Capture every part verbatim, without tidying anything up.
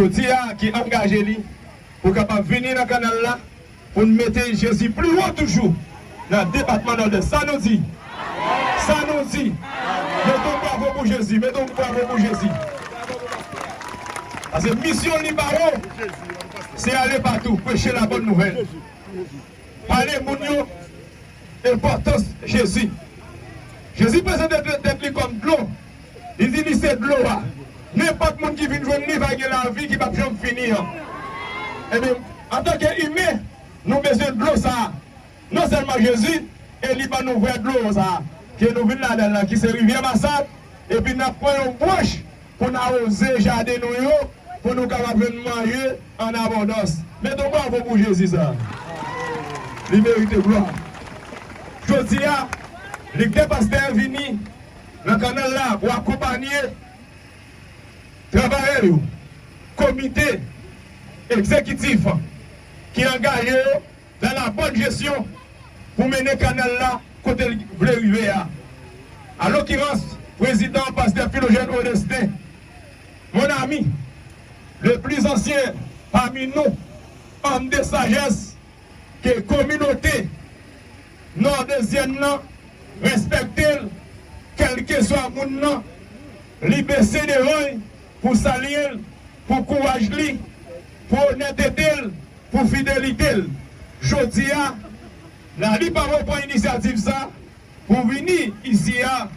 Jodi a ki angaje li pou kapab vini nan kanal la, pou n mete Jezi pi wo toujou nan depatman Nòdès. Sa nou di? Sa nou di? Mete yon bravo pou Jezi, mete yon bravo pou Jezi. Paske misyon li ba yo, se ale patou, preche la bòn nouvèl. Pale moun yo enpòtans Jezi. Jezi prezante tèt li kòm dlo. Li di li se dlo a. Nenpòt moun ki vin jwenn li va gen lavi ki p ap janm fini an. Ebyen, antanke imen, nou bezwen dlo sa a. Non sèlman Jezi, e li ban nou vrè dlo sa a, ke nou vin ladan l lan, ki se rivyè Masap, epi n ap pran yon branch pou n awoze jaden nou yo, pou nou kapab jwenn manje an abondans. Mete yon bravo pou Jezi sa. Li merite glwa. Jodi a, lig de pastè vini nan kanal la pou akonpanye travayè yo, komite egzekitif ki angaje yo dans la bonne gestion pou mennen kanal la kote l vle rive a. A l'occurrence, prezidan pastè Philogène Audestin, mon ami, le plus ancien parmi nous, homme de sagesse, ke kominote nòdezyèn nan respekte l, kèlkeswa moun nan, li bese devan l pou salye l, pou kouraj li, pou onètete l, pou fidelite l. Jodi a, Lali Pavo pran inisyativ sa pou vini isi a,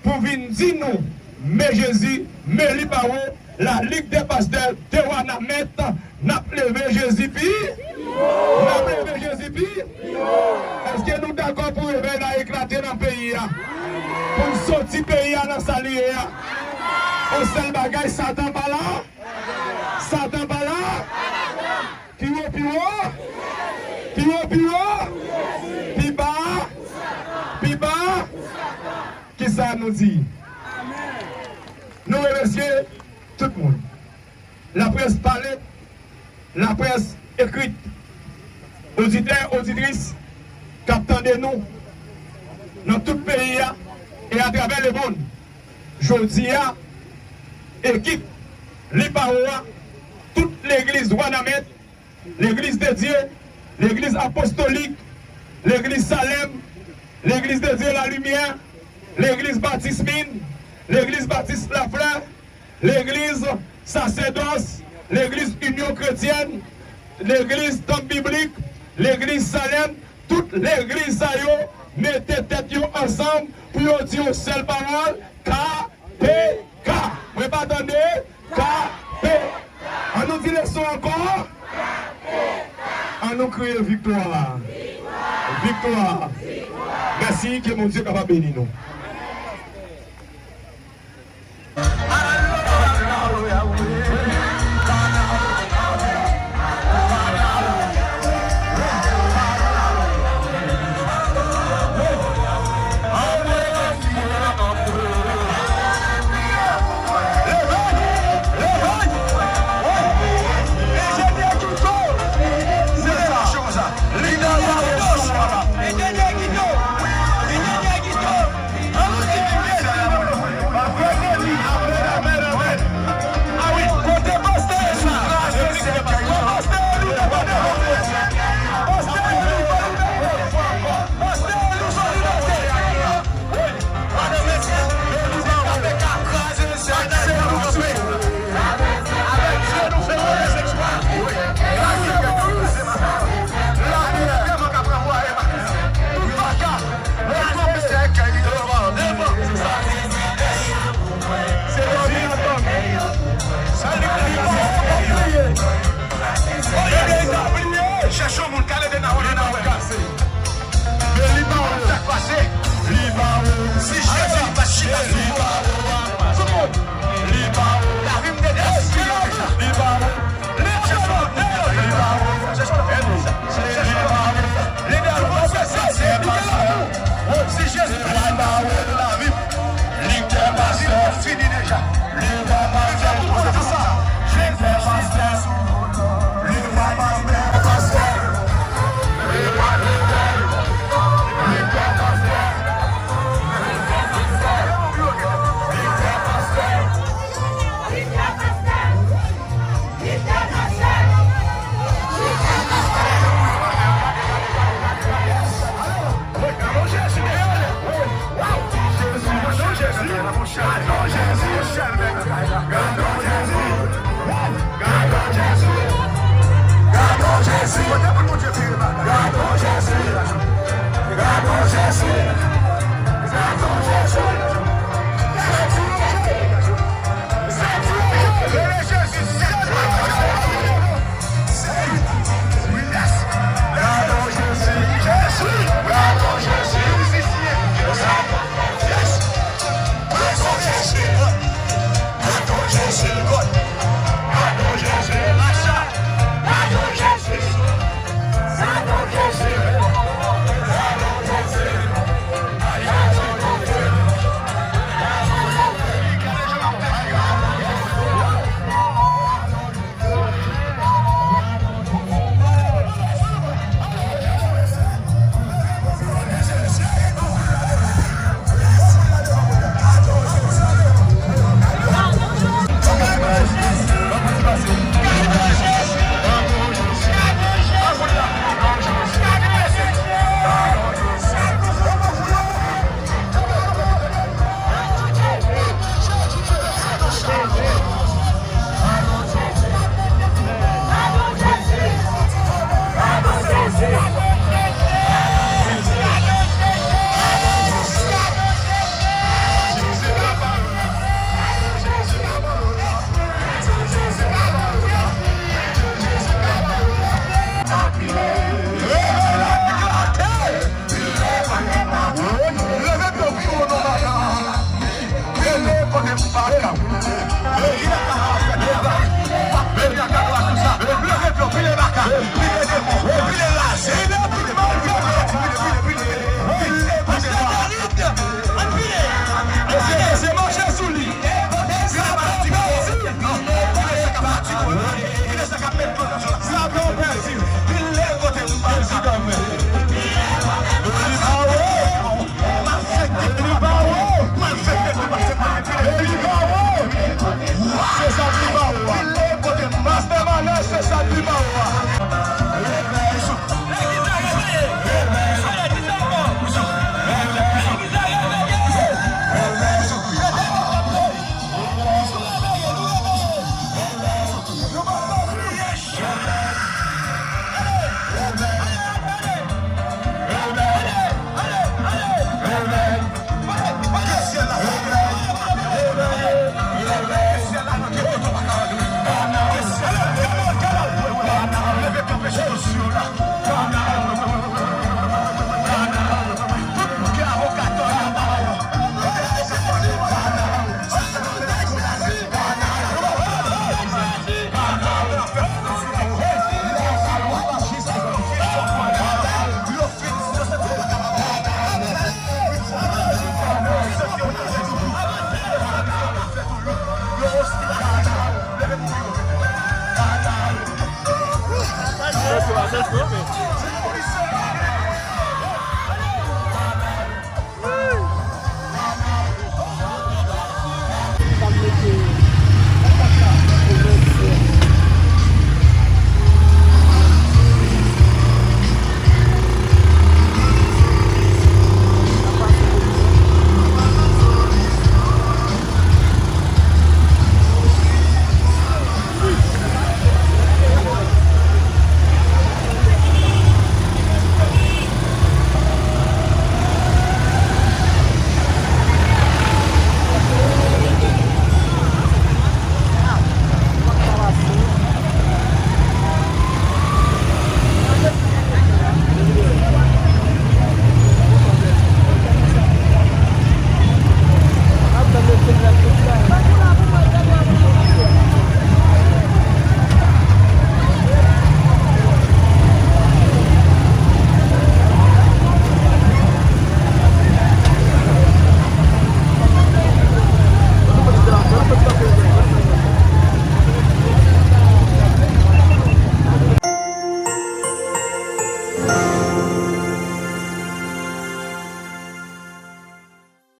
pou vin di nou, men Jezi, men li pa wo, la Ligue des Pasteurs de Wanament, n ap leve Jezi pi, n ap leve Jezi pi. Èske nou dakò pou revèy la eklate nan peyi a? Pou n soti peyi a nan sa li ye a? Yon sèl bagay, Satan pa la. Satan pa la. Pi wo, pi wo. Pi wo, pi wo. Pi ba. Pi ba. Kisa nou di? Nou remèsye tout moun. Laprès pale, laprès ekrit, oditè, oditris k ap tande nou nan tout peyi a e atravè lemonn. Jodi a, ekip Li Pa Wo a, tout legliz Wanament, Legliz de Dye, Legliz Apostolik, Legliz Salèm, Legliz de Dye Lalimyè, Legliz Batis Min, Legliz Batis Laflè, Legliz Sasèdòs, Legliz Inyon Kretyèn, Legliz Tanp Biblik, Legliz Salèm, tout legliz sa yo mete tèt yo ansanm pou yo di yon sèl pawòl, K P K. Mwen pa tande, K P K. An nou di leson ankò. K P K. An nou kriye viktwa. Viktwa. Viktwa. Mèsi, ke Bondye kapab beni nou.